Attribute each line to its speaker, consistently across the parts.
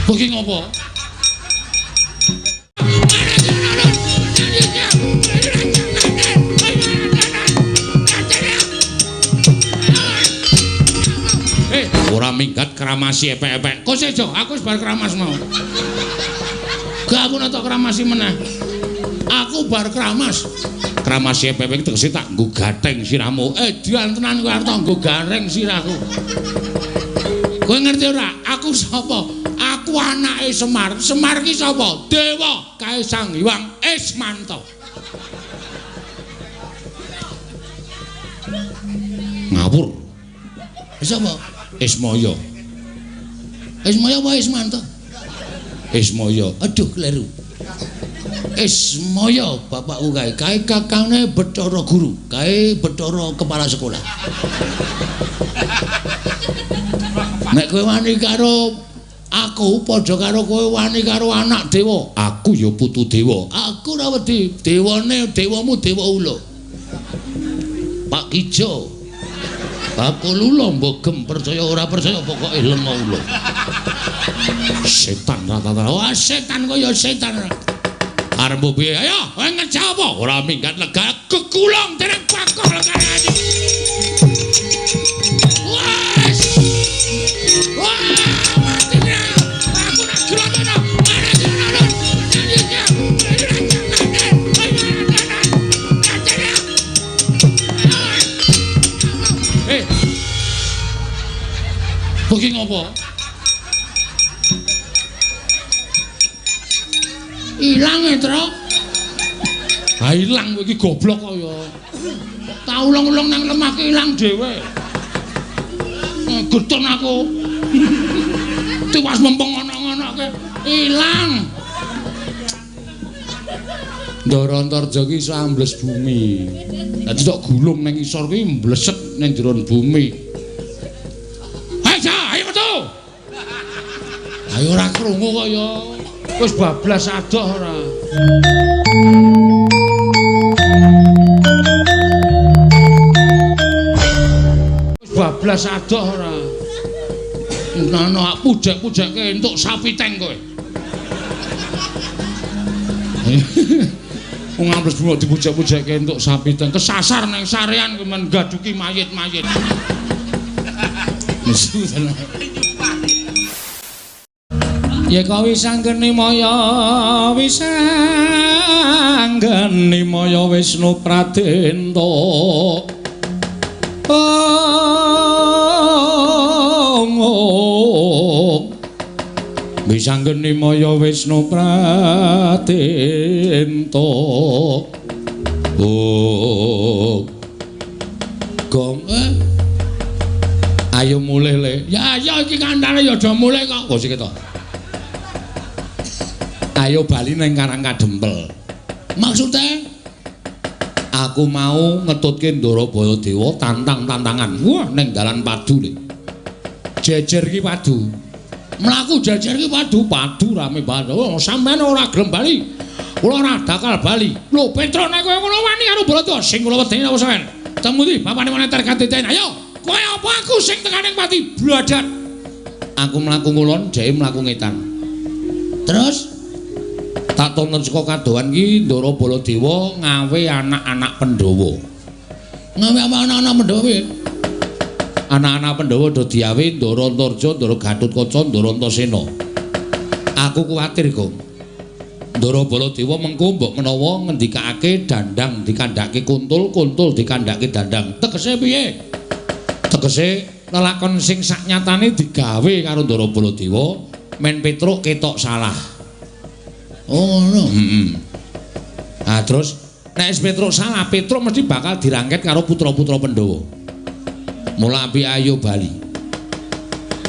Speaker 1: Kowe iki ngopo? Ora minggat kramasi epek-epek. Kok sejo, aku wis bar kramas mau. Gak aku nek kramasi meneh. Aku bar kramas. Kramasi epek-epek tegese tak nggo gatheng sirahmu. Dian tenan kowe arep nggo gareng sirahku. Kowe ngerti ora? Aku sapa? Aku anake Semar. Semar ki sapa? Dewa kae Sang Hyang Ismanta. Ngawur. Sapa? Ismaya. Ismaya apa Ismanta? Ismaya. Aduh kleru. Ismaya bapakku kae, kae kakangne Bathara Guru, kae Bathara kepala sekolah. Nek kowe wani karo aku padha karo kowe wani karo anak dewa. Aku ya putu dewa. Aku ora wedi. Dewane dewamu dewa ula. Pak Kijo. Aku lula mbok percaya ora percaya pokoke lenga ula. Setan rata-rata. Wah setan kaya setan. Arep piye? Ayo, kowe ngejak apa? Ora minggat lega kekulung dereng pakoh legane. Wes. Wah, mati ya. Aku nak grono. Kowe iki ngopo? Ilang e, Truk. Ha ilang kowe iki goblok kok ya. Tak ulung-ulung nang lemah ki ilang dhewe. Getun aku. Tiwas mempeng ngono-ngonoke ilang. Ndara Antarja ki iso ambles bumi. Dadi tok gulung nang isor ki mbleset nang jero bumi. Ayo metu. Ayo ora krungu kok ya. Wis bablas adoh ora. Wis bablas adoh ora. Ngono pujek-pujekke entuk sapi teng kowe. Wong ambles bumi dipujek-pujekke entuk sapi teng kesasar nang sarean kowe men gaduki mayit-mayit. Nesu tenan. Yeka wisanggeni maya wisanggeni maya Wisnu Pradenta. Ong. Wisanggeni maya Wisnu Pradenta. Oh. Gong Ayo mulih le. Ya ayo iki kandhane ya aja mulih kok. Kok sik to. Ayo bali nang Karang Kadempel. Maksude aku mau ngetutke Ndara Baladewa tantang-tantangan. Wah ning dalan padu le. Jejer ki padu. Mlaku jejer ki padu, padu rame banget. Oh, sampean ora gelem bali. Kula ora bakal bali. Lho Petruk nek kowe ngono wani karo Baladewa sing kula wedeni apa sampean? Temu ndi bapane moneter katiten. Ayo. Kowe apa aku sing tekaning pati bladat. Aku mlaku ngulon, dheke mlaku ngetan. Terus tak tonton saka kadohan ki Ndara Baladewa ngawe anak-anak Pandhawa. Ngawe apa anak-anak Pandhawa piye? Anak-anak Pandhawa do diawe Ndara Antarja, Ndara Gatotkaca, Ndara Antasena. Aku kuwatir, Gong. Ndara Baladewa mengko mbok menawa ngendikake dandang dikandhake kuntul, kuntul dikandhake dandang. Tegese piye? Tegese lelakon sing saknyatane digawe karo Ndara Baladewa men Petruk ketok salah. Oh ngono. Heeh. Ah terus nek wis Petruk salah, Petruk mesti bakal dirangket karo putra-putra Pandhawa. Mula api ayo bali.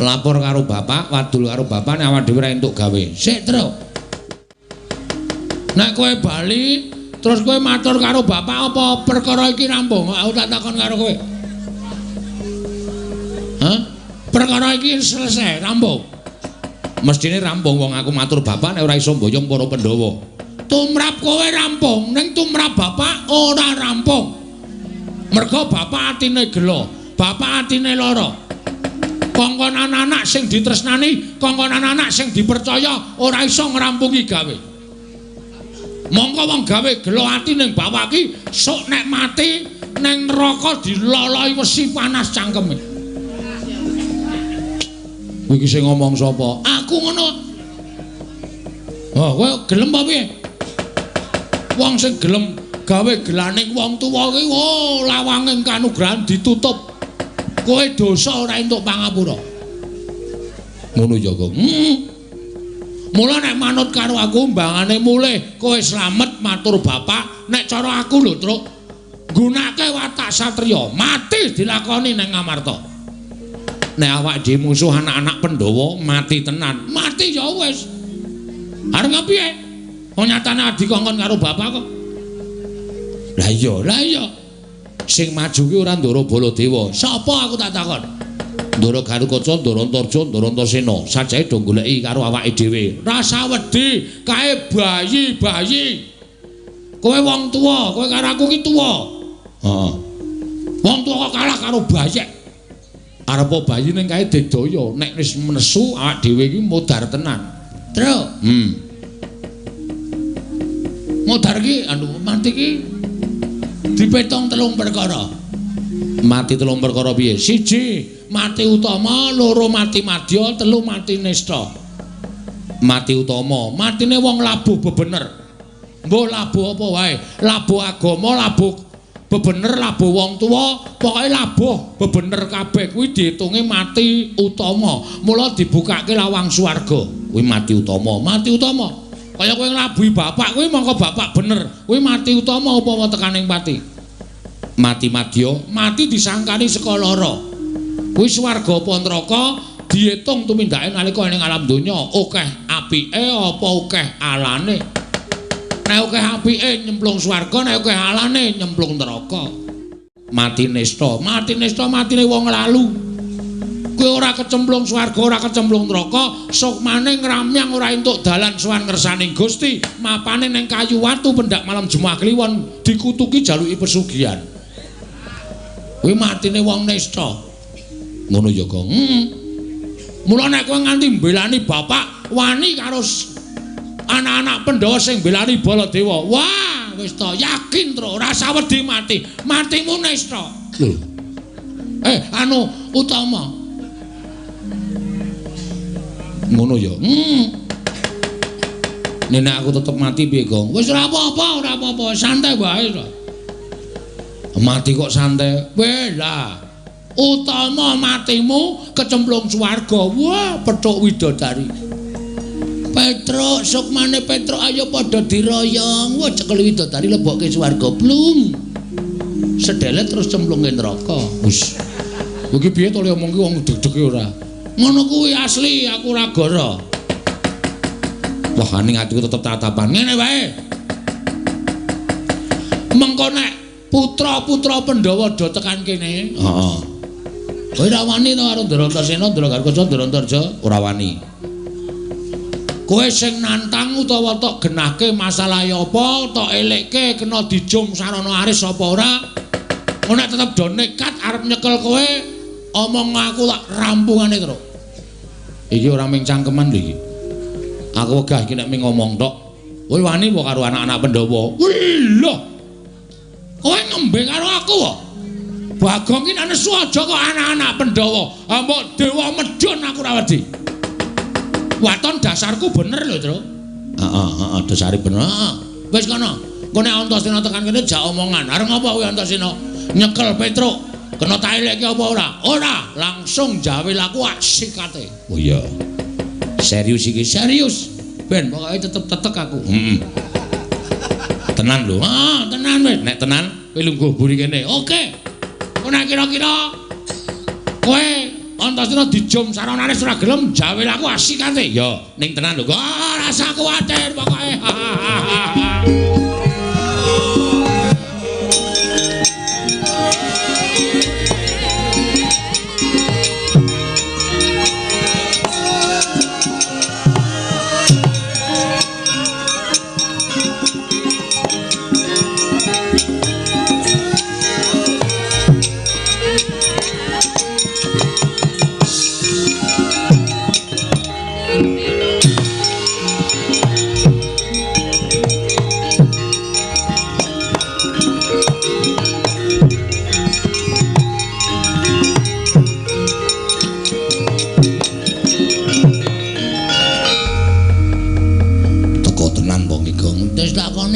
Speaker 1: Lapor karo bapak, wadul karo bapak nek awak dhewe ora entuk gawe. Sik, Truk. Nek kowe bali terus kowe matur karo bapak apa perkara iki rampung? Aku tak takon karo kowe. Hah? Perkara iki selesai, rampung. Mestine rampung wong aku matur bapak nek ora iso mboyong para Pandhawa. Tumrap kowe rampung, ning tumrap bapak ora rampung. Mergo bapak atine gelo, bapak atine lara. Kongkon anak-anak sing ditresnani, kongkon anak-anak sing dipercaya ora iso ngrampungi gawe. Mongko wong gawe gelo ati ning bapak ki sok nek mati ning neraka diloloi wesi panas cangkeme. Kowe iki sing ngomong sapa? Aku ngono. Oh, kowe gelem apa piye? Wong sing gelem gawe gelaning wong tuwa ki, oh, lawange kanugrahan ditutup. Kowe dosa ora entuk pangapura. Ngono ya, Gong. Mula nek manut karo aku mbangane mulih kowe slamet matur bapak, nek cara aku lho, Truk. Nggunake watak satriya, mati dilakoni ning Ngamarta. Nek awak dhewe musuh anak-anak Pandhawa, mati tenan. Mati ya wis. Arep piye? Wong nyatane adi kongkon karo bapak kok. Lah iya, lah iya. Sing maju ki ora Ndara Baladewa. Sapa aku tak takon? Ndara Garukaca, Ndara Antarja, Ndara Antasena. Sajae do goleki karo awake dhewe. Rasa wedi kae bayi-bayi. Kowe wong tuwa, kowe karo aku ki tuwa. Heeh. Wong tuwa kok kalah karo bayek. Arepa bayi ning kae digdaya, nek wis nesu awak dhewe iki modar tenan. Truk. Modar ki anu mati ki dipetong telung perkara. Mati telung perkara piye? Siji, mati utama, loro mati madya, telu mati nista. Mati utama, matine wong labuh bebener. Mbuh labuh apa wae, labuh agama, labuh bebener, labuh wong tuwa, pokoke labuh bebener kabeh kuwi diitunge mati utama. Mula dibukake lawang swarga. Kuwi mati utama, mati utama. Kaya kowe nglabuhi bapak kuwi mongko bapak bener. Kuwi mati utama upama tekaning pati. Mati madya, mati disangkani saka lara. Kuwi swarga apa neraka diitung tumindake nalika ning alam donya, akeh apike apa akeh alane. Nek akeh apike nyemplung swarga, nek akeh alane nyemplung neraka. Mati nista, mati nista matine wong lalu. Kowe ora kecemplung swarga, ora kecemplung neraka, sukmane ngramyang ora entuk dalan sowan ngersaning Gusti, mapane ning kayu watu pendak malam Jumat Kliwon dikutuki jaluki pesugihan. Kuwi matine wong nista. Ngono ya, Gong. Mula nek kowe nganti mbelani bapak, wani karo anak-anak Pandhawa sing mbelani Baladewa. Wah, wis to yakin tro ora usah wedi mati. Matimu nista. Lho. Anu utama. Ngono ya. Nek aku tetep mati piye, Gong? Wis ora apa-apa, ora apa-apa, santai wae to. Mati kok santai. Weh lah. Utama matimu kecemplung swarga. Wah, petuk widodari. Petruk, sukmane Petruk ayo padha diroyong. Wah, cekel widodari lebokke swarga. Blung. Sedelet terus cemplungke neraka. Wis. Iki piye to le omong ki wong deg-dege ora? Ngono kuwi asli aku ora goro. Wah, ning atiku tetep tatapan. Ngene wae. Mengko nek putra-putra Pandhawa do tekan kene. Heeh. Kowe ora wani to karo Ndara Antasena, Ndara Garukaca, Ndara Antarja? Ora wani. Kowe sing nantang utawa tok genahke masalahe apa, tok elekke kena dijum sarana aris apa ora? Nek tetep do nekat arep nyekel kowe, omong aku tak rampungane terus. Iki ora mung cangkeman lho iki. Aku wegah iki nek mung ngomong tok. Kowe wani apa karo anak-anak Pandhawa? Wih lho. Kowe ngembe karo aku kok. Bagong ki nek nesu aja kok anak-anak Pandhawa. Mbok dewa medhun aku ora wedi. Waton dasarku bener lho, Tru. Heeh, heeh, dasare bener. Heeh. Wis kono. Engko nek Antasena tekan kene jak omongan. Arep ngopo kuwi Antasena? Nyekel Petruk. Kena tak elekke apa ora? Ora, langsung jawil aku sikate. Oh iya. Serius iki, serius. Ben pokoke tetep tetek aku. Heeh. Tenan lho. Ah, tenan wis. Nek tenan kowe lungguh mburi kene. Oke. Kok nek kira-kira kowe Antasena dijum saranane ora gelem jawil aku asikate. Ya, ning tenan lho. Ah, rasa kuwatir pokoke.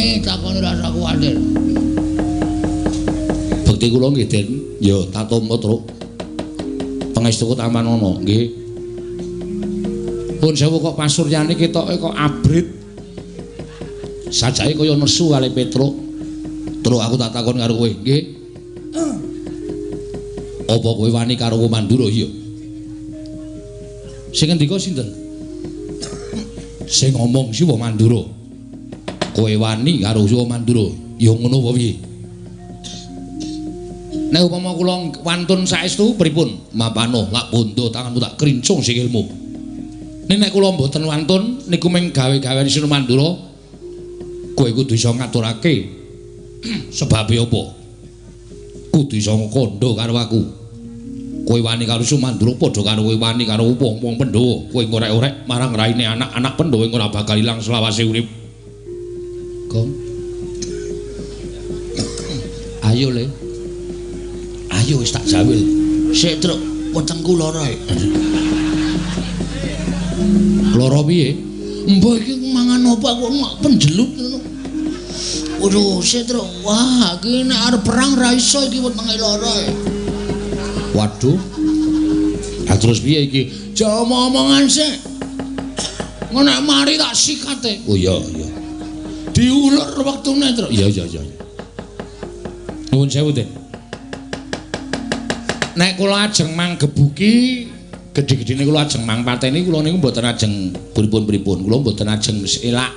Speaker 1: Takoni, takoni rasa kuwatir. Bekti kula nggih, Den. Ya, tak tampa, Truk. Pangestuku tampanana, nggih. Pun sewu kok pasuryane ketoke kok abrit. Sajake kaya nesu kali Petruk. Truk aku tak takon karo kowe, nggih. Apa kowe wani karo Mandura? Iya. Sing ngendika sinten? Sing ngomong Siwa Mandura. Kowe wani karo Siwa Mandura? Ya ngono apa piye? Nek upama kula wantun saestu pripun? Mapano lak bondo tanganmu tak krincung sikilmu. Nek kula mboten wantun niku mung gawe-gawean Siwa Mandura, kowe kudu iso ngaturake. Sebabe apa? Kudu iso kandha karo aku. Kowe wani karo Siwa Mandura padha karo kowe wani karo wong-wong Pandhawa. Kowe ngorek-orek marang raine anak-anak Pandhawa ora bakal ilang selawase urip. Gong. Ayo le. Ayo wis tak jawil. Sik, Truk, wetengku lara. Lara piye? Mbah iki mangan apa aku mak penjelut ngono. Waduh, sik, Truk. Wah, iki nek arep perang ra iso iki wetenge lara. Waduh. Lah terus piye iki? Aja omong-omongan sik. Ngono nek mari tak sikate. Oh iya, iya. Diulur wektune, Truk. Iya, iya, iya. Nuwun sewu, Den. Nek kula ajeng manggebuki gedhe-gedhene kula ajeng mangpateni kula niku mboten ajeng pripun-pripun. Kula mboten ajeng elak.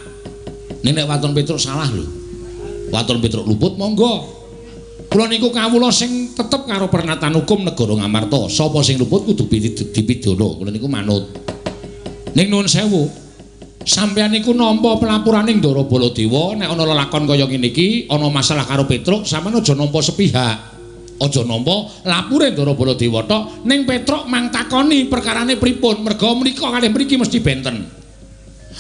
Speaker 1: Nek waton Petruk salah lho. Waton Petruk luput monggo. Kula niku kawula sing tetep karo pernatan hukum negara Ngamarta. Sapa sing luput kudu dipidana. Kula niku manut. Ning nuwun sewu. Sampeyan niku nampa pelapurane Ndara Baladewa nek ana lelakon kaya ngene iki, ana masalah karo Petruk, sampeyan aja nampa sepihak. Aja nampa lapure Ndara Baladewa tok, ning Petruk mang takoni perkarane pripun, merga mrika kalih mriki mesti benten.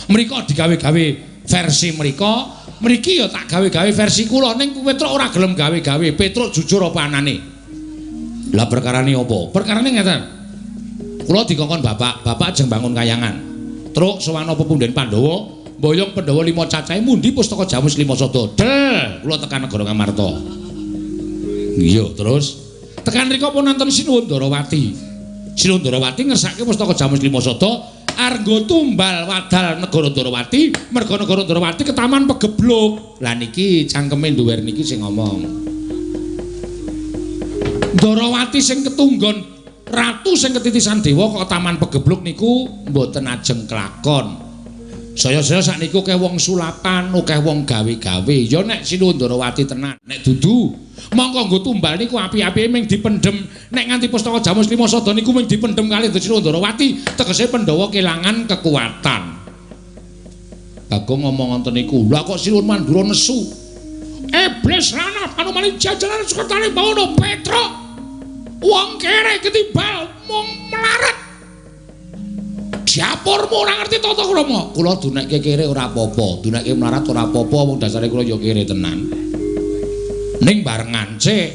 Speaker 1: Mrika digawe-gawe versi mrika, mriki ya tak gawe-gawe versi kula, ning Petruk ora gelem gawe-gawe. Petruk jujur apa anane? Lah perkarane apa? Perkarane ngeten. Kula dikongkon bapak, bapak ajeng bangun kayangan. Truk sowan pepunden Pandhawa, mboyong Pandhawa 5 cacahe mundi pustaka Jamus 5 sada. Del, kula tekan negara Ngamarta. Iya, terus tekan rika pun nonton Sinuwun Darawati. Sinuwun Darawati ngersake pustaka Jamus 5 sada, arnggo tumbal wadal negara Darawati, merga negara Darawati ketaman pegebluk. Lah niki cangkeme nduwer niki sing ngomong. Darawati sing ketunggon ratu sing ketitisan dewa kok taman pegebluk niku mboten ajeng kelakon. Saya-saya sakniku akeh wong sulapan, akeh wong gawe-gawe. Ya nek Sinuwun Darawati tenan, nek dudu mongko nggo tumbal niku api-apike ming dipendhem. Nek nganti pustaka Jamus 5 sada niku ming dipendhem kalih Sinuwun Darawati, tegese Pandhawa kelangan kekuatan. Bagong ngomong ngoten niku, lha kok Sinuwun Mandura nesu. Iblis lanang panumane jajaran sukertane bawono Petruk. Wong kere ketimbal mung melarat. Dapurmu ora ngerti tata krama. Kula dunekke kere ora apa-apa, dunekke melarat ora apa-apa, wong dasare kula ya kere tenan. Ning bareng ngancik.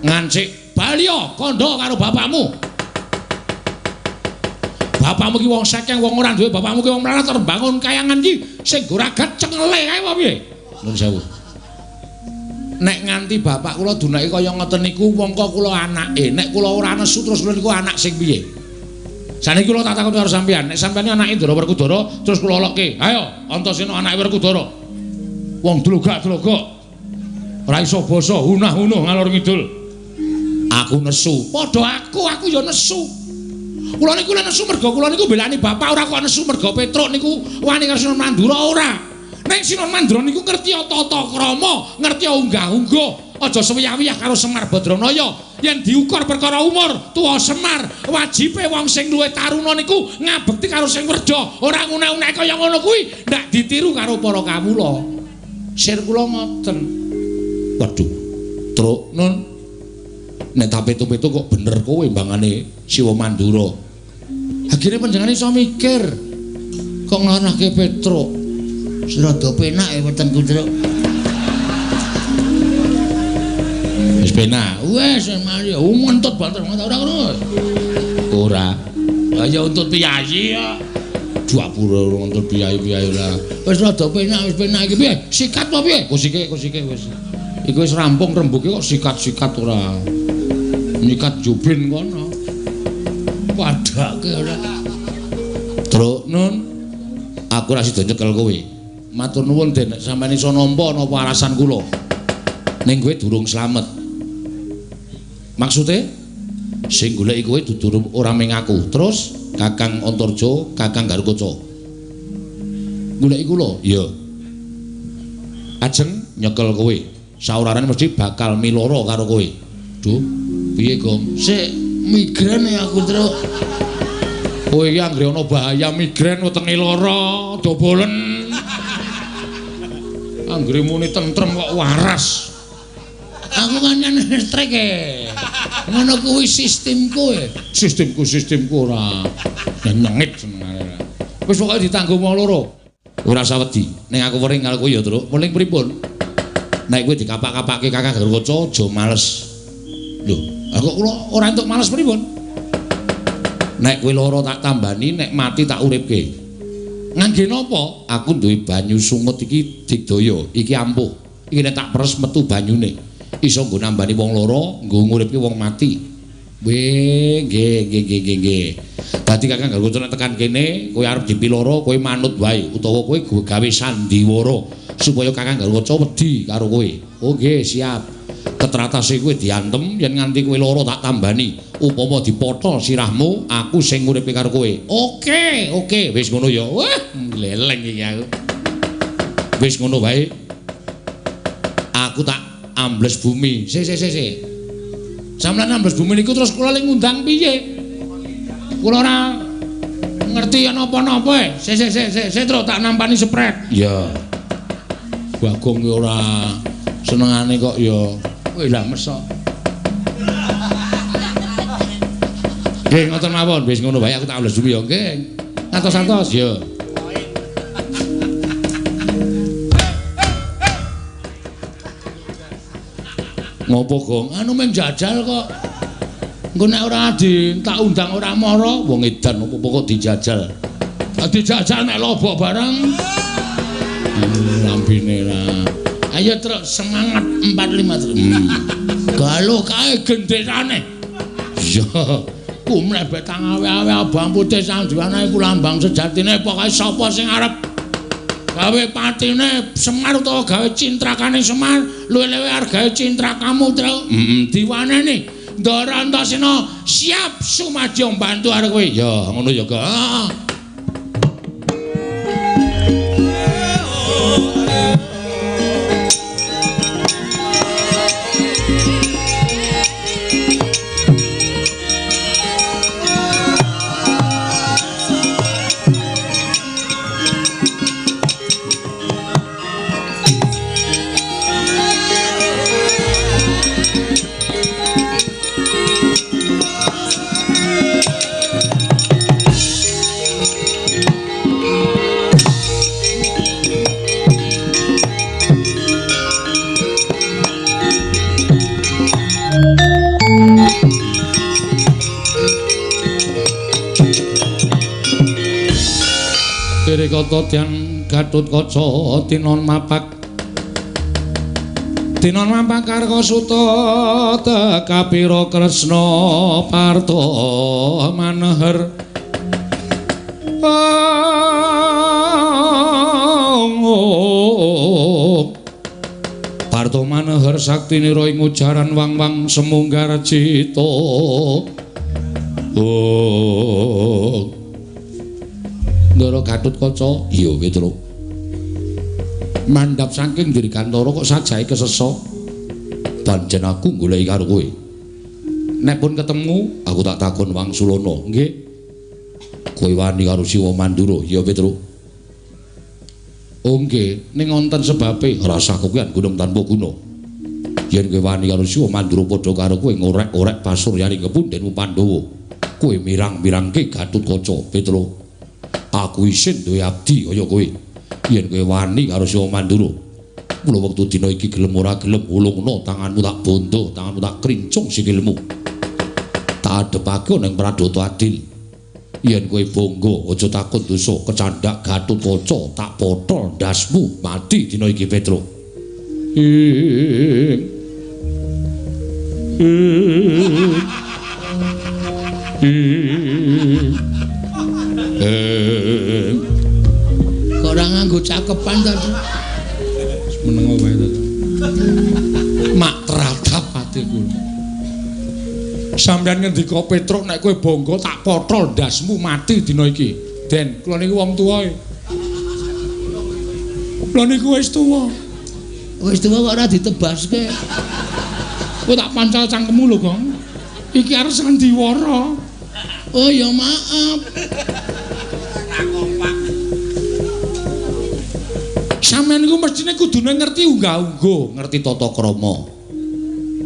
Speaker 1: Ngancik baliya kandha karo bapakmu. Bapakmu ki wong sekeng, wong ora duwe, bapakmu ki wong melarat arep bangun kayangan iki sing goragat cengele kae apa piye? Nuwun sewu. Nek nganti bapak kula dunake kaya ngoten niku mongko kula anake, nek kula ora nesu terus kula niku anak sing piye? Saniki kula tak takon karo sampeyan, nek sampeyan anake Ndara Werkudara terus kula lokke, ayo Antasena anake Werkudara. Wong dlogak-dlogok. Ora iso basa, hunah-hunuh ngalor ngidul. Aku nesu. Padha aku ya nesu. Kula niku nesu merga kula niku mbelani bapak, ora kok nesu merga Petruk niku wani karo Sinuwun Mandura ora. Ning Sinuwun Mandura niku ngerti tata krama, ngerti unggah-ungguh, aja sewiyah-wiyah karo Semar Badranaya. Yen diukur perkara umur, tuwa Semar, wajibe wong sing luwih taruna niku ngabekti karo sing werda, ora ngune-une kaya ngono kuwi, ndak ditiru karo para kawula. Sir kula ngoten. Waduh, Truk nun. Nek tak pitu-pitu kok bener kowe mbangane Siwa Mandura. Akhire panjenengane iso mikir kok nglanahke Petruk.
Speaker 2: Rada penak e wetengku, Truk.
Speaker 1: Wis penak. Wis mari ngentut banter ora ngono. Ora. Lah ya untut piyayi kok. Dapure wonten piyai-piyai lah. Wis rada penak, wis penak iki piye? Sikat apa piye? Kusike, kusike wis. Iku wis rampung rembuke kok sikat-sikat ora. Nyikat jubin kono. Padake ora. Truk Nun, aku ora sida nyekel kowe. Matur nuwun Den, sampeyan iso nampa napa alasan kula. Ning kowe durung slamet. Maksude sing goleki kowe dudu ora ming aku. Terus Kakang Antarja, Kakang Garukaca. Goleki kula? Iya. Ajeng nyekel kowe. Saurarane mesti bakal miloro karo kowe. Duh, piye, Gong?
Speaker 2: Sik migrain aku, Truk.
Speaker 1: Kowe iki anggere ana bahaya migrain wetenge lara, dobolen. Anggere muni tentrem kok waras.
Speaker 2: Aku kan listrik e. Ngono kuwi sistemku e.
Speaker 1: Sistemku sistemku ora nyengit senengane. Wis pokoke ditanggung wong loro. Ora usah wedi. Ning aku wering karo kowe ya, Truk. Weling pripun? Nek kowe dikapak-kapake Kakang Garukaca aja males. Lho, aku kula ora entuk males pripun? Nek kowe lara tak tambani, nek mati tak uripke. Ngangge napa? Aku duwe banyu sungut iki digdaya, iki ampuh. Iki nek tak peres metu banyune. Iso nggo nambani wong lara, nggo nguripke wong mati. Weh, nggih nggih nggih nggih. Dadi Kakang Garukaca nek tekan kene, kowe arep dipiloro, kowe manut wae utawa kowe gawe sandiwara supaya Kakang Garukaca wedi karo kowe. Oh nggih, siap. Ketratase kowe diantem yen nganti kowe lara tak tambani. Upama dipotol sirahmu, aku sing nguripke karo kowe. Oke, oke, wis ngono ya. Wah, gleleng iki aku. Wis ngono wae. Aku tak ambles bumi. Si si si si. Sampeyan ambles bumi niku terus kula le ngundang piye? Kula ora ngerti napa-napa e. Si si si si, si terus tak nampani sprek. Iya. Bagong ki ora senengane kok ya. Kowe lah mesok. Nggih ngoten mawon, wis ngono wae aku tak ambles bumi ya nggih. Ngatos-atos ya. Ngopo, Gong?
Speaker 2: Anu men jajal kok. Engko nek ora di tak undang ora mara,
Speaker 1: wong edan opo kok dijajal.
Speaker 2: Dijajal nek lobok bareng.
Speaker 1: Lambene ra.
Speaker 2: Ayo Truk, semangat 45 Truk. Galuh kae genderane.
Speaker 1: Iya.
Speaker 2: Kumlebet tangawe-awe abang putih sandiwana iku lambang sejatine pokoke sapa sing arep gawe patine Semar utawa gawe cintrakane Semar luwih-luwih arep gawe cintrakamu Truk. Diwaneni Ndara Antasena siap sumadya mbantu arep kowe.
Speaker 1: Ya ngono ya, Kak. Kata tiang Gatotkaca tinon mapak tinon mapak Karkasuta tekapira Kresna Parta maneher Parta maneher saktinira ing ujaran wang-wang semunggar cita. Oh Ndara Gatotkaca, iya Petruk. Mandhap saking Dirgantara kok sajahe kesesa. Pancen aku goleki karo kowe. Nek pun ketemu, aku tak takon wangsulana. Nggih. Kowe wani karo Siwa Mandura, iya Petruk. Oh nggih, ning wonten sebabe rasah kowean gunung tanpa guna. Yen kowe wani karo Siwa Mandura padha karo kowe ngorek-orek pasuryaning kepundhenmu Pandhawa. Kowe mirang-mirangke Gatotkaca, Petruk. Aku isin duwe abdi kaya kowe. Yen kowe wani karo Siwa Mandura, mula wektu dina iki gelem ora gelem ulungna tanganmu tak bondo, tanganmu tak krincung sikilmu. Tak adhepake ning Pradata Adil. Yen kowe bangga aja takut dosa kecandhak Gatotkaca tak potol ndasmu mati dina iki Petruk. Ing ing ing.
Speaker 2: Kok ora nganggo cakepan ta?
Speaker 1: Wis meneng wae ta. Mak teratap atiku. Sampeyan ngendika Petruk nek kowe bangga tak potol ndasmu mati dina iki. Den, kula niku wong tuwa e. Kula niku wis tuwa.
Speaker 2: Wis tuwa kok ora ditebaske.
Speaker 1: Kowe tak pancal cangkemmu lho, Gong. Iki arep sandiwara.
Speaker 2: Oh ya maaf.
Speaker 1: Sampeyan niku mestine kudune ngerti unggah-ungguh, ngerti tata krama.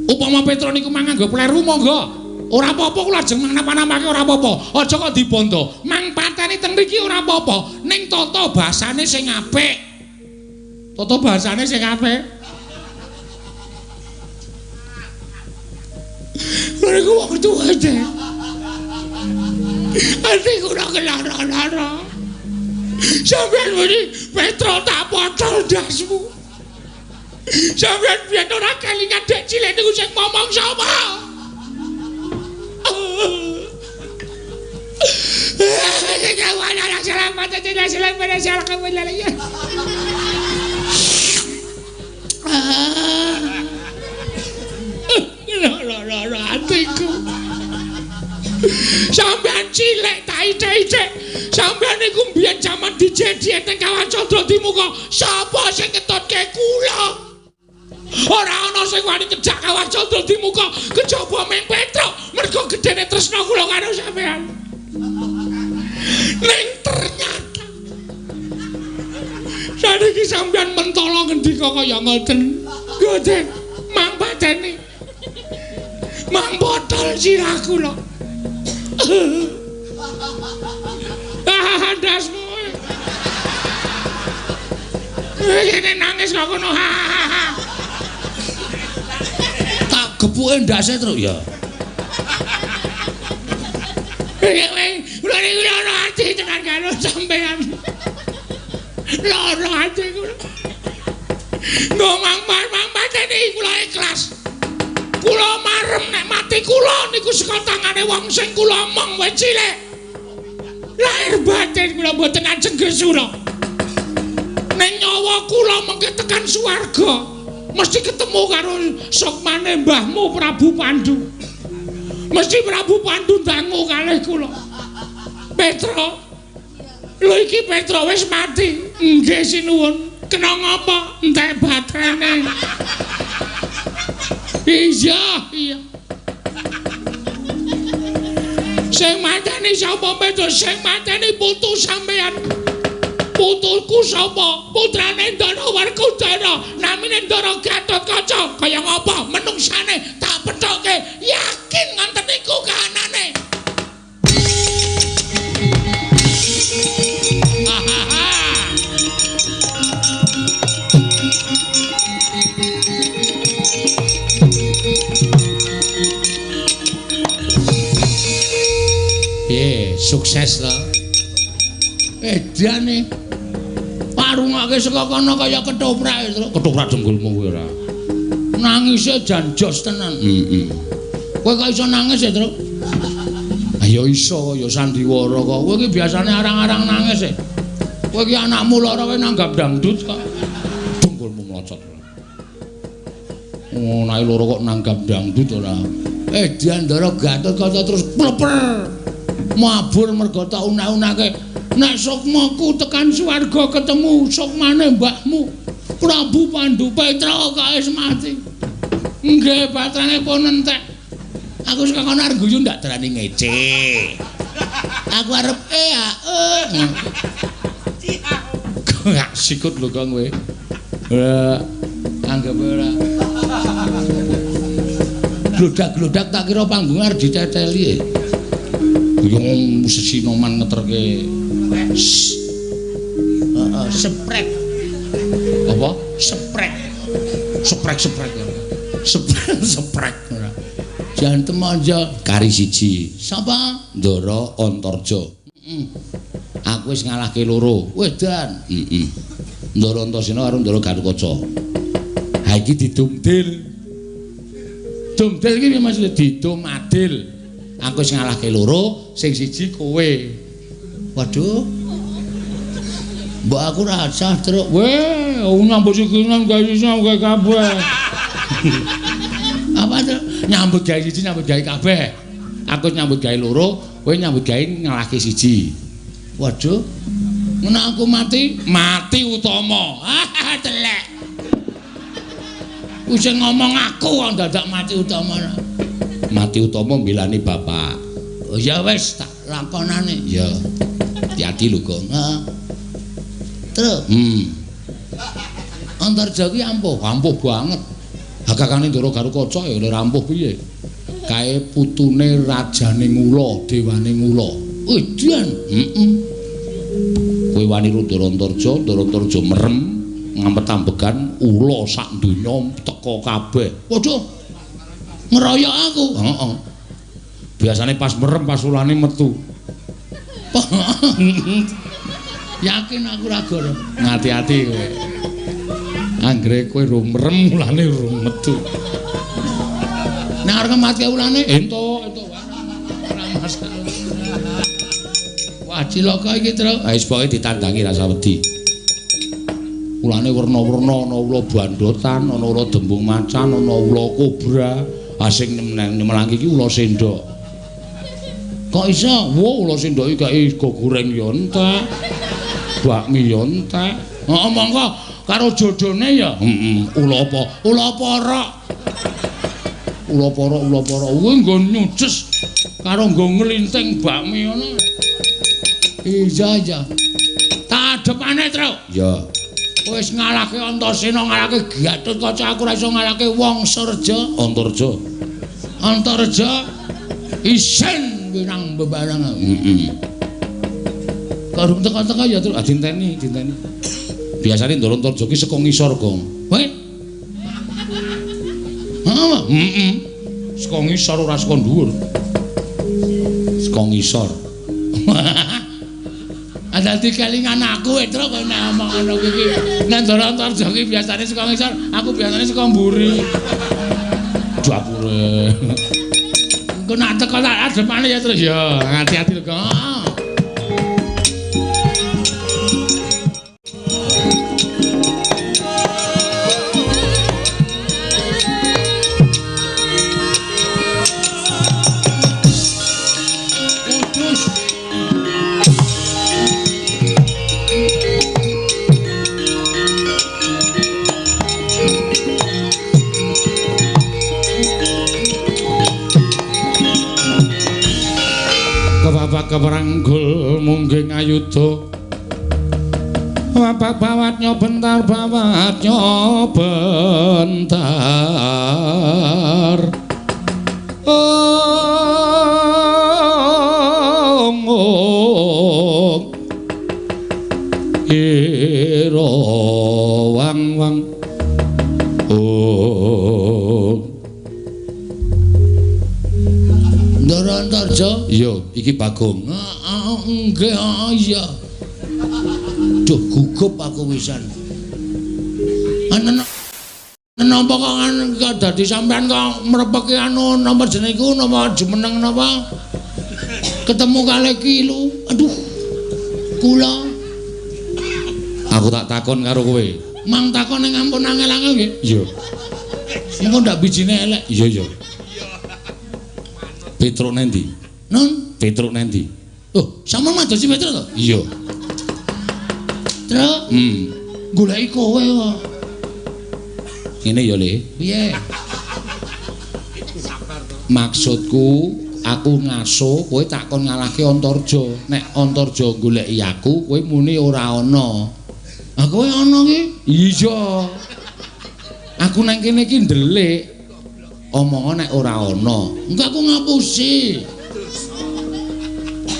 Speaker 1: Upama Petruk niku mang nganggo pleru monggo. Ora apa-apa kula ajeng napa-napake ora apa-apa. Aja kok dibondo. Mang pateni teng mriki ora apa-apa. Ning tata basane sing apik. Tata basane sing apik. Lha niku wong tuwa aja. Ati kula kelara-lara. Sampeyan muni Petruk tak potol ndasmu. Sampeyan biyen ora kelingan dek cilik niku sing ngomong sapa? Lara atiku. Sampeyan cilik tak icek-icek. Sampeyan niku mbiyen jaman dijedi teng Kawah Candra Dimuka. Sapa sing ngetutke kula? Ora ana sing wani ngejak Kawah Candra Dimuka kejaba ming Petruk. Mergo gedene tresna kula karo sampeyan. Ning ternyata saniki sampeyan mentala ngendika kaya ngoten. Godheng mang pateni. Mang botol sirah kula. Ah, ndasmu. Ngene nangis kok ngono.
Speaker 2: Tak gepuke ndase, Truk ya.
Speaker 1: Kula niku lara ati tenan karo sampeyan. Lara ati kula. Ngomong mang pateni kula ikhlas. Kula marem nek mati kula niku saka tangane wong sing kula omong wis cilik. Lahir batin kula mboten ajeng gresula. Ning nyawa kula mengke tekan swarga mesti ketemu karo sukmane mbahmu Prabu Pandu. Mesti Prabu Pandu ndangu kalih kula. Petruk. Lho iki Petruk wis mati. Nggih sinuwun. Kena ngapa? Entek baterene. Iya, iya. Sing mateni sapa Petruk? Sing mateni putu sampeyan. Putuku sapa? Putrane Ndara Werkudara. Namine Ndara Gatotkaca. Kaya ngapa menungsane tak pethoke. Yakin ngonten niku kahanane.
Speaker 2: Piye, sukses to? Edane. Parungake saka kono kaya ketoprak, Truk.
Speaker 1: Ketoprak dengkulmu kowe ora.
Speaker 2: Nangise jan jos tenan.
Speaker 1: Heeh.
Speaker 2: Kowe kok iso nangis ya, Truk?
Speaker 1: Ya iso ya sandiwara kok. Kowe iki biasane arang-arang nangis e. Kowe iki anakmu lara kowe nanggap dangdut kok. Dengkulmu mlocot. Oh, anake loro kok nanggap dangdut ora.
Speaker 2: Edan Ndara Gatotkaca terus pleper. Mabur mergo tak unak-unake. Nek sukmaku tekan swarga ketemu sukmane mbahmu Prabu Pandu Petruk kok wis mati. Nggih, batrane pun entek. Aku saka kono arep guyu ndak darani ngece. Aku arep
Speaker 1: Kok sikut lho Kang kowe. Ora anggap ora.
Speaker 2: Glodak-glodak tak kira panggung arep diteteli.
Speaker 1: Yung sesinoman ngeterke.
Speaker 2: Heeh, sprek.
Speaker 1: Apa?
Speaker 2: Sprek.
Speaker 1: Sprek-sprek. Sprek-sprek ora.
Speaker 2: Jantem aja
Speaker 1: kari siji.
Speaker 2: Sapa?
Speaker 1: Ndara Antarja. Aku wis ngalahke loro. Wedan. Heeh. Ndara Antasena karo Ndara Gatotkaca. Ha iki didumdil. Dumdil iki maksudnya didum adil. Aku wis ngalahke loro, sing siji kowe.
Speaker 2: Waduh. Mbok aku ora sah, Truk.
Speaker 1: Weh, nyambut sikinan gawe siji gawe kabeh.
Speaker 2: Apa, Truk?
Speaker 1: Nyambut gawe siji nyambut gawe kabeh. Aku nyambut gawe loro, kowe nyambut gawe ngalahke siji.
Speaker 2: Waduh.
Speaker 1: Ngono aku mati, mati utama. Ah, telek. Wis ngomong aku kok dadak mati utama. Mati utama mbelani bapak.
Speaker 2: Oh ya wis tak lakonane.
Speaker 1: Ya. Hati-hati lho, Gong.
Speaker 2: Heeh. Truk. Antarja ki ampuh,
Speaker 1: ampuh banget. Hakakane Ndara Garukaca ya ora ampuh piye. Kae putune rajane Ngula, dewane Ngula.
Speaker 2: Edan.
Speaker 1: Heeh. Kowe wani ro Ndara Antarja, Ndara Antarja merem ngampet-ambegan ula sak donya teka kabeh.
Speaker 2: Waduh. Ngeroyok aku.
Speaker 1: Heeh. Biasane pas merem pas ulane metu.
Speaker 2: Yakin aku ora goro.
Speaker 1: Ngati-ati kowe. Anggere kowe rung merem ulane rung metu.
Speaker 2: Nek arep ngematke ulane
Speaker 1: entuk, entuk ora masalah.
Speaker 2: Wah, cilaka iki, Truk.
Speaker 1: Ha wis pokoke ditandangi rasa wedi. Ulane werna-werna, ana ula bandotan, ana ula dembung macan, ana ula kobra. Ha sing nyemelang iki ula sendok.
Speaker 2: Kok iso?
Speaker 1: Wah, ula sendok iki gawe sego goreng ya entek. Bakmi ya entek.
Speaker 2: Heeh, monggo karo jodone ya.
Speaker 1: Heeh, ula apa?
Speaker 2: Ula porok.
Speaker 1: Ula porok, ula porok. Kuwi nggo nyuces karo nggo nglinting bakmi ngono.
Speaker 2: Iya, iya. Tak adepane, Truk.
Speaker 1: Ya.
Speaker 2: Wis ngalahke Antasena, ngalahke Gatotkaca, aku ora iso ngalahke Wangsareja.
Speaker 1: Antarja.
Speaker 2: Antarja isin winang bebarang aku.
Speaker 1: Heeh.
Speaker 2: Karo teka-teka ya, Truk.
Speaker 1: Ah dinteni, dinteni. Biasane Ndara Antarja ki saka ngisor, Gong.
Speaker 2: Weh. Heeh.
Speaker 1: Heeh. Saka ngisor ora saka dhuwur. Saka ngisor.
Speaker 2: Dadi kelingan aku, Truk, nek omong ngono iki. Nek Ndara Antarja ki biasane saka ngisor, aku biasane saka mburi.
Speaker 1: Dapure.
Speaker 2: Engko nek teko tak adepane ya, Truk.
Speaker 1: Ya, hati-hati lho, Gong. Keperanggul mungging ayuda wapak bawat nyobentar bawat nyobentar ong ong ira wang wang ong.
Speaker 2: Ndara Antarja?
Speaker 1: Iya, iki Bagong.
Speaker 2: Heeh, nggih, iya. Duh, gugup aku wisan. Ana napa kok kok dadi sampean kok mrepeki anu napa jenenge iku napa jumeneng napa? Ketemu kalih ki lu. Aduh. Kula
Speaker 1: aku tak takon karo kowe.
Speaker 2: Mang takon ning ampun angel-angel nggih.
Speaker 1: Iya.
Speaker 2: Engko ndak bijine elek.
Speaker 1: Iya, iya. Petruk nendi?
Speaker 2: Nun,
Speaker 1: Petruk nendi?
Speaker 2: Oh, sampean madosi Petruk to?
Speaker 1: Iya.
Speaker 2: Truk. Goleki kowe kok.
Speaker 1: Ngene ya, Le.
Speaker 2: Piye?
Speaker 1: Maksudku aku ngaso kowe tak kon ngalahke Antarja. Nek Antarja goleki aku, kowe muni ora ana.
Speaker 2: Ah, kowe ana ki?
Speaker 1: Iya. Aku nang kene iki ndelik. Omong nek ora ana.
Speaker 2: Engko aku ngapusi.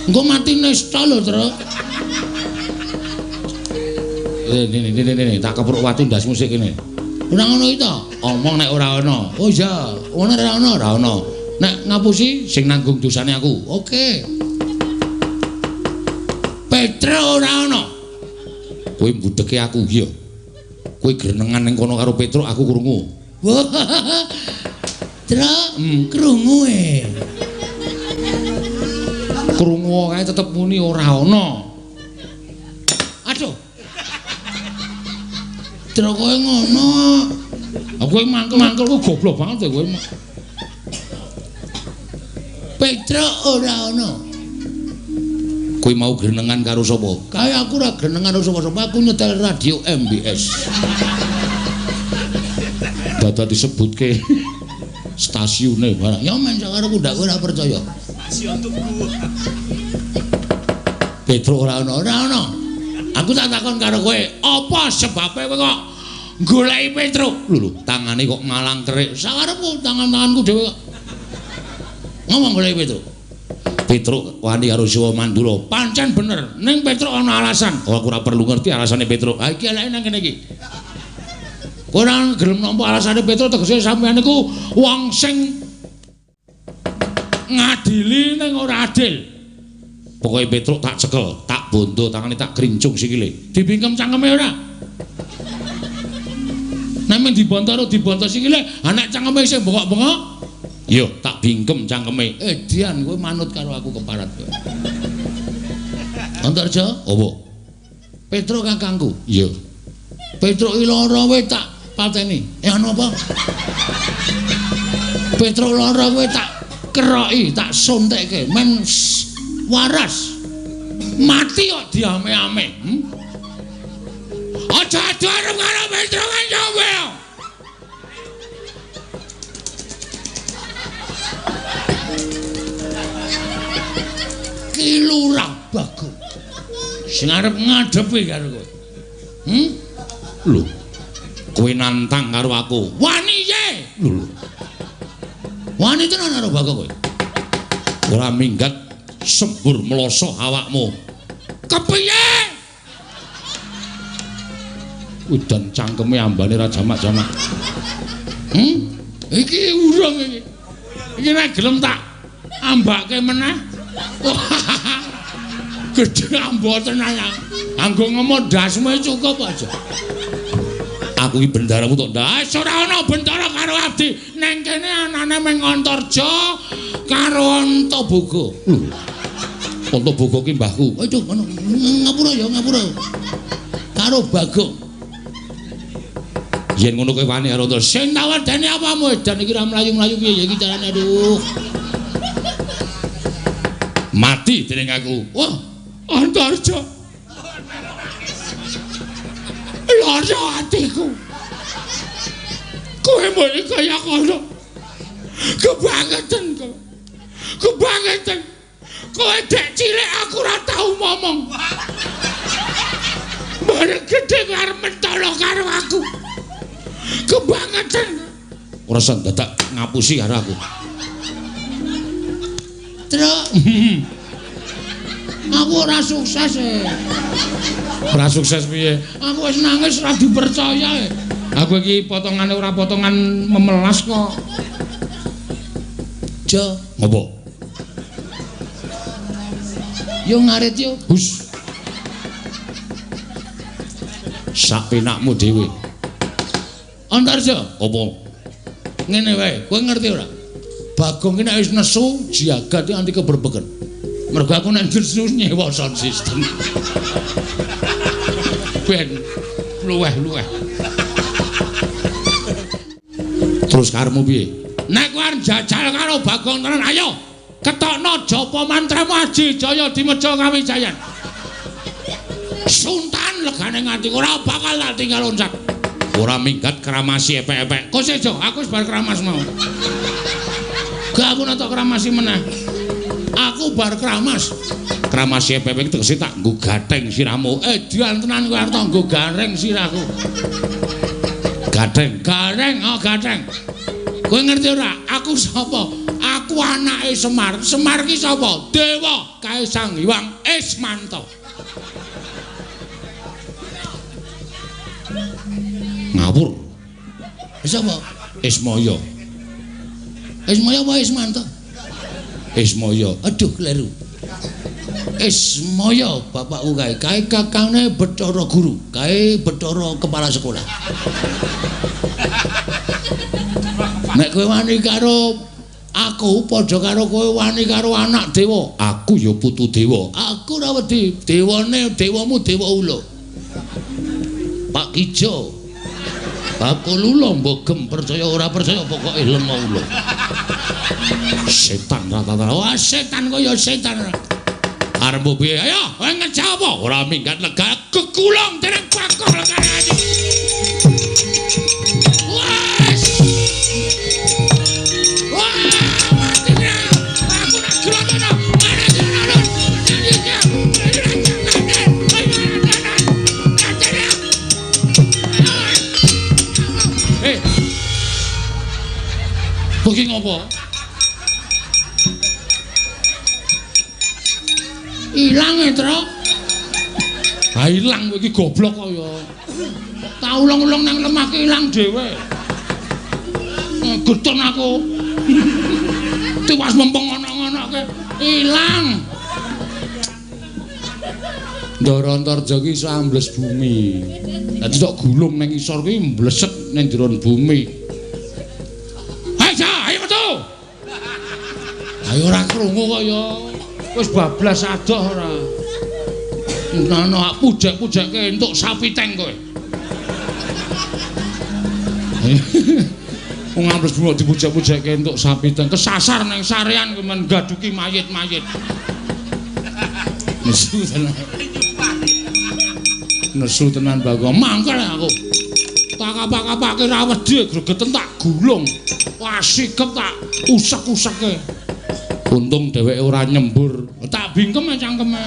Speaker 2: Engko mati nesta lho, Truk.
Speaker 1: Ini, tak kepruk watu ndasmu sik kene.
Speaker 2: Ora ngono iki to?
Speaker 1: Omong nek ora ana.
Speaker 2: Oh iya, ngono ora ana,
Speaker 1: ora ana. Nek ngapusi sing nanggung dosane aku.
Speaker 2: Oke. Petro ora ana.
Speaker 1: Kowe mbudheke aku iya. Kowe grenengan ning kono karo Petro aku krungu.
Speaker 2: Truk, krungu e.
Speaker 1: Krungu kae tetep muni ora ana.
Speaker 2: Aduh. Truk kowe ngono.
Speaker 1: Aku mangkel-mangkel ku goblok banget kowe.
Speaker 2: Petro ora ana.
Speaker 1: Kowe mau grenengan karo sapa?
Speaker 2: Kae aku ora grenengan karo sapa-sapa, aku nyetel radio MBS.
Speaker 1: Dadak disebutke stasiune barang.
Speaker 2: Ya men sakarepku ndak kowe ora percaya.
Speaker 3: Stasiun Tugu.
Speaker 1: Petro ora ana,
Speaker 2: ora ana. Aku tak takon karo kowe, apa sebabe kowe kok goleki Petro?
Speaker 1: Lho lho, tangane kok ngalang kerik.
Speaker 2: Sakarepku tangan-tanganku dhewe kok. Ngomong goleki Petro.
Speaker 1: Petro wani karo Siwa Mandura.
Speaker 2: Pancen bener, ning Petro ana alasan.
Speaker 1: Oh, aku ora perlu ngerti alasane Petro.
Speaker 2: Ha iki eleke nang kene iki. Kowe ora gelem nampa alasane Petro tegese sampeyan niku wong sing ngadili ning ora adil.
Speaker 1: Pokoke Petro tak cekel, tak bondo tangane tak grincung sikile.
Speaker 2: Dibingkem cangkeme ora? Nek mung dibonto ora dibonto sikile, ha nek cangkeme isih bengok-bengok,
Speaker 1: yo tak bingkem cangkeme.
Speaker 2: Dian kowe manut karo aku keparat kowe. Antarja,
Speaker 1: apa?
Speaker 2: Petro kakangku.
Speaker 1: Iya.
Speaker 2: Petro iki lara kowe tak pateni. Anu apa? Petro lara kowe tak keroki, tak suntikke men waras. Mati kok diame-ame. Aja adu arep karo Petro kan kowe. Ki Lurah Bagong sing arep ngadepi karo kowe.
Speaker 1: Lho. Kowe nantang karo aku.
Speaker 2: Wani ye.
Speaker 1: Lho.
Speaker 2: Wani tenan karo Bagong kowe.
Speaker 1: Ora minggat sembur mloso awakmu.
Speaker 2: Kepiye?
Speaker 1: Udan cangkeme ambane ra jamak-jamak.
Speaker 2: Iki urung iki. Iki nek gelem tak ambake meneh. Gedhe ambo tenan. Anggo ngemot ndasmu cukup aja.
Speaker 1: Aku iki bendaramu tok ndas.
Speaker 2: Ora ana bendara karo abdi. Neng kene anane mung Antarja karo Antaboga.
Speaker 1: Lho. Antaboga ki mbahku.
Speaker 2: Aduh ngono. Ngapura ya, ngapura. Karo Bagong.
Speaker 1: Yen ngono kowe wani karo Antarja.
Speaker 2: Sing tak wedeni apamu edan iki ra mlayu-mlayu piye ya iki carane aduh.
Speaker 1: Mati dening aku.
Speaker 2: Wah, Antarja. Lara atiku. Kowe muni kaya kono. Kebangetan kowe. Kebangetan. Kowe dek cilik aku ora tau ngomong. Bareng gedhe kowe arep mentolo karo aku. Kebangetan.
Speaker 1: Ora usah dadak ngapusi karo aku.
Speaker 2: Truk. Aku ora sukses e.
Speaker 1: Ora sukses piye?
Speaker 2: Aku wis nangis ora dipercaya e.
Speaker 1: Aku iki potongane ora potongan memelas kok.
Speaker 2: Jo,
Speaker 1: ngopo?
Speaker 2: Yo ngarit yo.
Speaker 1: Hus. Sak penakmu dhewe.
Speaker 2: Antarja,
Speaker 1: apa?
Speaker 2: Ngene wae, kowe ngerti ora? Bagong ki nek wis nesu jagat iki anti keberbeken. Mergo aku nek nesu nyewa sound system. Ben luweh-luweh.
Speaker 1: Terus karepmu piye?
Speaker 2: Nek kowe arep jajal karo Bagong tenan, ayo ketokno japa mantramu Aji Jaya Dimeja Kawijayan. Suntan legane nganti ora bakal tak tinggal loncat.
Speaker 1: Ora minggat kramasi epek-epek.
Speaker 2: Kok sejo, aku wis bar kramas mau. Gak aku nek kramasi meneh. Aku bar kramas.
Speaker 1: Kramasi epek-epek tegese tak nggo gatheng sirahmu.
Speaker 2: Dian tenan kowe arep nggo gareng sirahku.
Speaker 1: Gatheng,
Speaker 2: gareng, oh gatheng. Kowe ngerti ora? Aku sapa? Aku anake Semar. Semar ki sapa? Dewa Kae Sang Hyang Ismanto.
Speaker 1: Ngawur.
Speaker 2: Sapa?
Speaker 1: Ismaya.
Speaker 2: Ismaya apa Ismanto?
Speaker 1: Ismaya.
Speaker 2: Aduh, kleru.
Speaker 1: Ismaya bapakku kae, kae kakangne Bathara Guru, kae Bathara kepala sekolah. Nek kowe wani karo aku padha karo kowe wani karo anak dewa. Aku ya putu dewa. Aku ora wedi. Dewane dewamu dewa ula. Pak Kijo. Bakul ula mbok percaya ora percaya pokoke lenga ula. Setan rata-rata. Wah, setan kaya setan. Arep piye? Ayo, kowe ngejak apa? Ora minggat lega kekulung dening pakoh lekane. Wes. Wah, mati ra. Aku nak grotono. Eh. Kowe ngopo? Ilang e, Truk. Ha ilang kowe iki goblok kok ya. Tak ulung-ulung nang lemah ki ilang dhewe. Getun aku. Tiwas mempeng ngono-ngonoke ilang. Ndara Antarja ki iso ambles bumi. Dadi tok gulung nang isor kuwi mblesek nang jero bumi. Ayo, ayo metu. Ayo ora krungu kok ya. Wis bablas adoh ora. Ngono pujek-pujekke entuk sapi teng kowe. Wong ambles bumi dipujek-pujekke entuk sapi teng kesasar nang sarean kowe men gaduki mayit-mayit. Nesu tenan. Nesu tenan Bagong. Mangkel aku. Tak kapak-kapake ra wedi gregeten tak gulung. Wah sikep tak usek-useke. Untung dheweke ora nyembur. Tak bingkem cangkeme.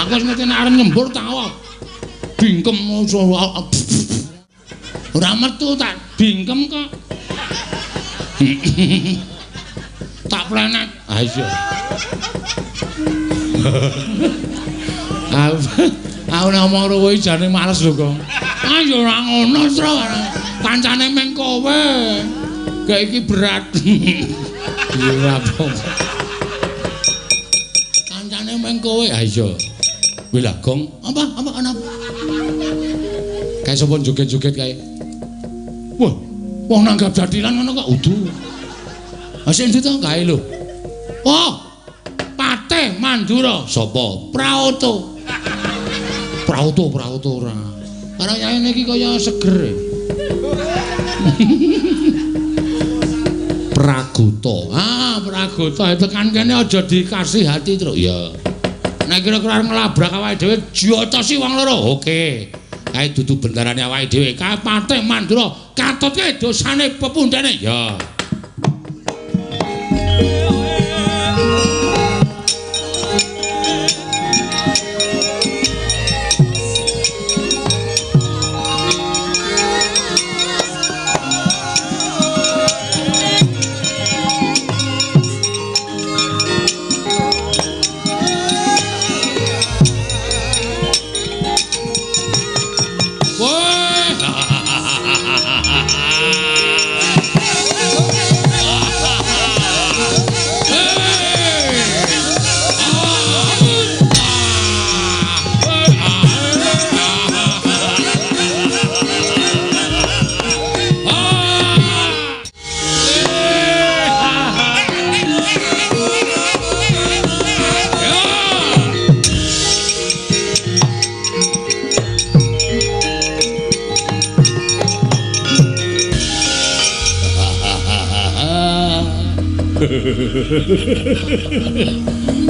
Speaker 1: Aku wis ngerti nek arep nyembur tak bingkem ora metu tak bingkem kok. Tak plenet. Ah iya. Aku nek omong karo kowe jane males lho, Gong. Ah ya ora ngono, Tru. Kancane meng kowe. Kayak iki berat. Ora apa. Kancane meng kowe. Ha iya. Wih lah, Gong. Apa? Apa ana? Kae sapa joget-joget kae? Wah, wong nanggap jathilan ngono kok udu. Ha sing ndi to kae lho? Oh. Patih Mandura. Sapa? Praoto. Praoto, Praoto ora. Karo yaene iki kaya seger. Pragota. Ah, Pragota tekan kene aja dikasih hati, Truk. Ya. Nek kira-kira nglabrak awake dhewe jotosi wong loro. Oke. Kae dudu bendarane awake dhewe. Kae Patih Mandura katutke dosane pepundhene. Ya.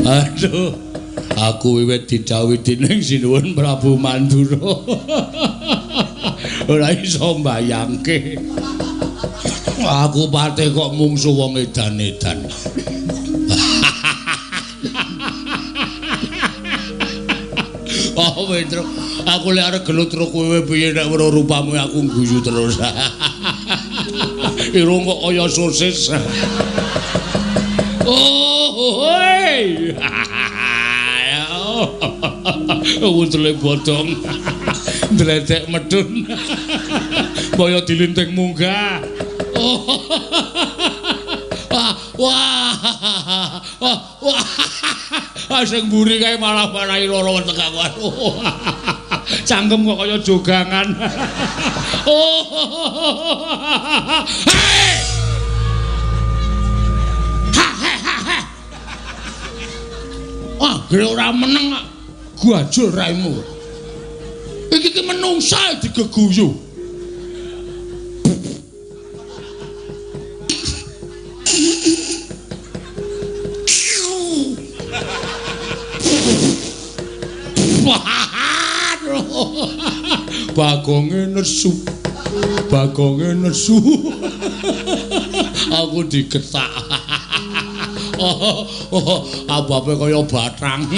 Speaker 1: Aduh, aku wiwit didhawuhi dening Sinuwun Prabu Mandura. Ora iso mbayangke. Aku patih kok mungsu wong edan-edan. Oh, Wendro, aku lek arep gelut karo kowe piye nek weruh rupamu aku guyu terus. Irung kok kaya sosis. Oh, hoi. Wundule bodong. Ndledek medun. Kaya dilinting munggah. Oh. Wah. Wah. Wah. Sing mburi kae malah marai lara weteng aku. Aduh. Cangkem kok kaya jogangan. Oh. Hei! Ha ha ha ha. Ah, gre ora meneng kok. Gajul raimu. Iki ki menungsa digeguyu. Bagonge nesu. Bagonge nesu. Aku digetak. Oh, oh, ababe kaya batrang.